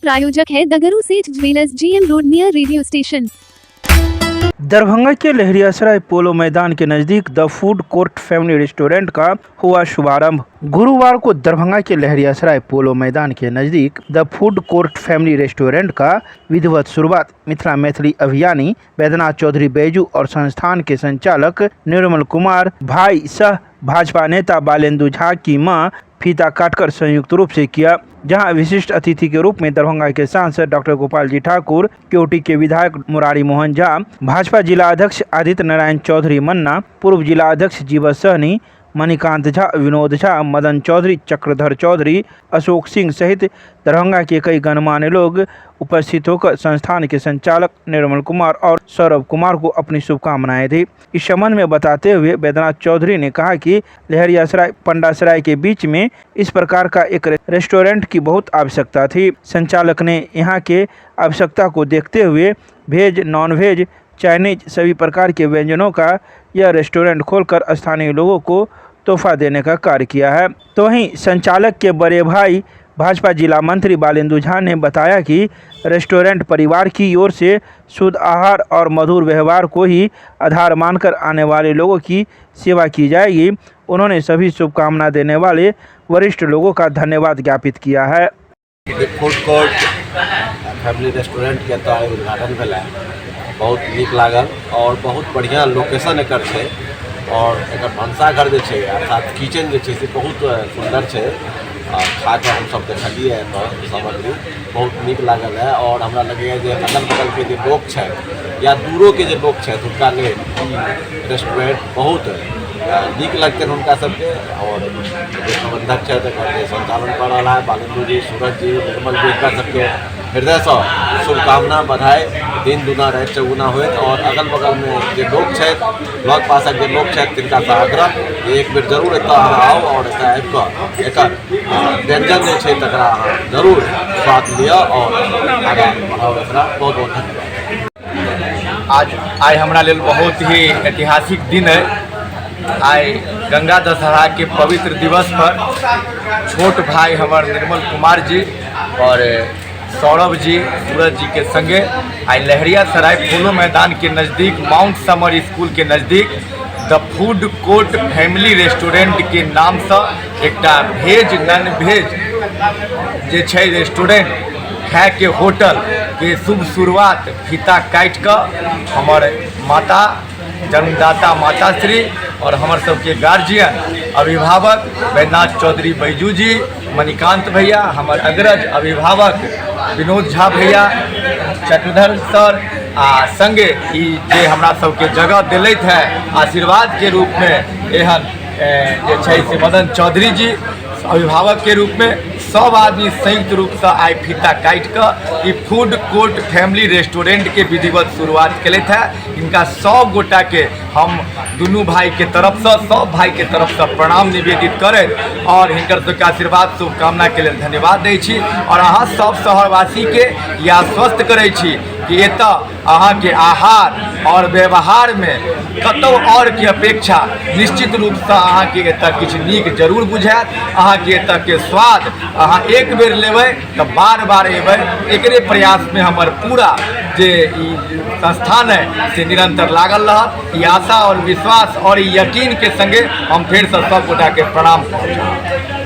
प्रायोजक है Dagru Seth jewellers, GM road near radio station. Darbhanga के लहरियासराय पोलो मैदान के नज़दीक the food court family restaurant का हुआ शुभारंभ। गुरुवार को दरभंगा के लहरियासराय पोलो मैदान के नज़दीक the food court family restaurant का विधिवत शुरुआत मिथिला मैथिली अभियानी बैद्यनाथ चौधरी बैजू और संस्थान के संचालक निर्मल कुमार भाई सह भाजपा नेता बालेंदु झा की मां फीता काटकर संयुक्त रूप से किया, जहां विशिष्ट अतिथि के रूप में दरभंगा के सांसद डॉक्टर गोपाल जी ठाकुर, केवटी के विधायक मुरारी मोहन झा, भाजपा जिला अध्यक्ष आदित्य नारायण चौधरी मन्ना, पूर्व जिला अध्यक्ष जीवन सहनी, मणिकांत झा, विनोद झा, मदन चौधरी, चक्रधर चौधरी, अशोक सिंह सहित दरभंगा के कई गणमान्य लोग उपस्थित होकर संस्थान के संचालक निर्मल कुमार और सौरभ कुमार को अपनी शुभकामनाएं दी। इस संबंध में बताते हुए बैद्यनाथ चौधरी ने कहा कि लहरियासराय पंडासराय के बीच में इस प्रकार का एक रेस्टोरेंट की बहुत आवश्यकता थी। संचालक ने यहाँ के आवश्यकता को देखते हुए वेज, नॉन वेज, चाइनीज सभी प्रकार के व्यंजनों का यह रेस्टोरेंट खोलकर स्थानीय लोगों को तोहफा देने का कार्य किया है। तो वहीं संचालक के बड़े भाई भाजपा जिला मंत्री बालेंदु झा ने बताया कि रेस्टोरेंट परिवार की ओर से शुद्ध आहार और मधुर व्यवहार को ही आधार मानकर आने वाले लोगों की सेवा की जाएगी। उन्होंने सभी शुभकामना देने वाले वरिष्ठ लोगों का धन्यवाद ज्ञापित किया है। फूड कोर्ट फैमिली रेस्टोरेंटके एतऽ आइ उद्घाटन भेल है, बहुत नीक लागल और बहुत बढ़िआँ लोकेशन एकर छै और एकर भनसाघर जे छै, अर्थात किचन जे छै, से बहुत सुन्दर छै। आ खाकऽ हमसब देखलियै एतऽ सामग्री, बहुत नीक लागल है और हमरा लगैए जे अगल बगलके जे लोक छथि या दूरोके जे लोक छथि, हुनका लेल ई रेस्टोरेंट बहुत नीक लगतनि हुनका सबके। और जे प्रबंधक छथि, एकर जे संचालन कऽ रहल है, बालेंदु जी, सूरज जी, निर्मल जी, हिनका सबके हृदयसँ शुभकामना, बधाई। दिन दुना राति चौगुना होइत और अगल बगलमे जे लोक छथि, लग पासक जे लोक छथि, तिनकासँ आग्रह जे एक बेर जरूर एतऽ अहाँ आउ और एतऽ आबि कऽ एकर व्यंजन जे छै, तकरा अहाँ जरूर स्वाद लिअ और आगाँ बढ़ाउ एकरा। बहुत बहुत धन्यवाद। आज आइ हमरा लेल बहुत ही ऐतिहासिक दिन है। आइ गंगा दशहरा के पवित्र दिवस पर छोट भाई हमर निर्मल कुमार जी और सौरभ जी, सूरज जी के संगे आइ लहरिया सराय पोलो मैदान के नज़दीक, माउंट समर स्कूल के नज़दीक द फूड कोर्ट फैमिली रेस्टोरेंट के नामसँ एकटा भेज नॉन भेज जे छै रेस्टोरेंट, खायके होटल के शुभ शुरुआत फीता काटि कऽ हमर माता, जन्मदाता माताश्री और हमर सबके गार्जियन, अभिभावक बैद्यनाथ चौधरी बैजू जी, मणिकांत भैया, हमर अग्रज अभिभावक विनोद झा भैया, चक्रधर सर आ संगे ई जे हमरा सबके जगह देलथि है आशीर्वाद के रूप में, एहन जे छै से मदन चौधरी जी अभिभावक के रूप में, सब आदमी संयुक्त रूपसँ आइ फीता काटि कऽ ई फूड कोर्ट फैमिली रेस्टोरेंट के विधिवत शुरुआत केलथि है। हिनका सब गोटाके हम दुनू भाईके तरफसँ, सब भाईके तरफसँ प्रणाम निवेदित करैत और हिनकर सबके आशीर्वाद, शुभकामनाके लेल धन्यवाद दै छी और अहाँ सब शहरवासीके ई आश्वस्त करै छी कि एतऽ अहाँके आहार और व्यवहारमे कतहु आओरके अपेक्षा निश्चित रूपसँ अहाँके एतऽ किछु नीक जरूर बुझायत। अहाँके एतऽके स्वाद अहाँ एक बेर लेबै तऽ बार बार एबै। एकरे प्रयासमे हमर पूरा जे ई संस्थान है, से निरंतर लागल रहत, ई आशा और विश्वास और ई यकीनके संगे हम फेरसँ सब गोटाके प्रणाम पहुँचाब।